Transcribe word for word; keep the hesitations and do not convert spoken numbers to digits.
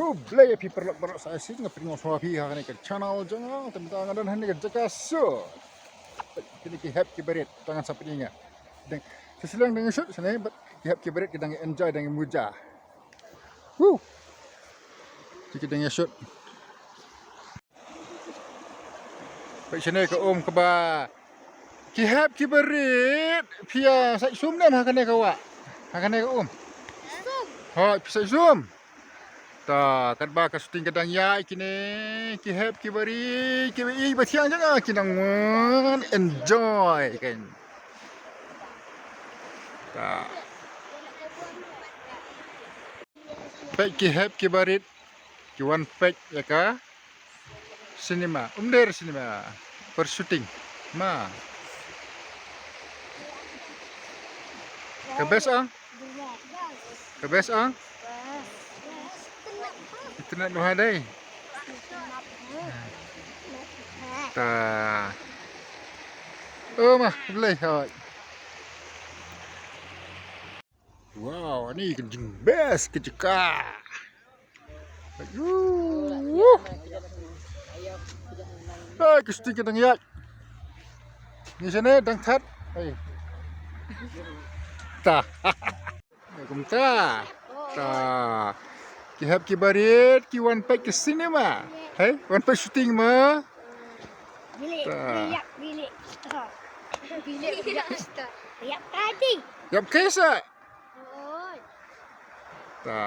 Khublei ïa phi paralok baroh sa shisien, nga pdiang sngewbha ïa phi ha kane ka channel jong nga. Te mynta nga don hangne ka jaka shoot. Kine ki hep ki barit, tang ngan sa pdiang ïa. Dang, sa shisien dang shoot shane, bad ki hep ki barit ki dang enjoy, dang muja. Woo. Ki dang shoot. Peit shane ka um kaba ki hep ki barit, phi ïa sait sum ne em ha kane ka wah? Ha kane ka um. Hooid, phi sait sum. Ta, katba ka shooting ka dang ïaid kine, ki hep ki barit, kiba ïeit ba thiang jong nga ki dang wan enjoy kan. Ta. Peit ki hep ki barit, ki wan peit ïa ka cinema. Umder cinema. Per shooting. Ma. Ka best ah? Ka best ah? Internet noh dei. Ta. Oh, ma, boleh, hooid. Wow, ani ka jingbest ka jaka. Ayuh. Hai, ka shooting ka dang ïaid. Ni shane dang that. Hai. Ta. Kumta. Ta. Ki hep ki barit, ki wan peit ka cinema. Hai, wan peit shooting ma. Bilik, Ta. bilik, bilik. Bilik, bilik. Bilik tadi. Ïap kaisa. Oi. Ta.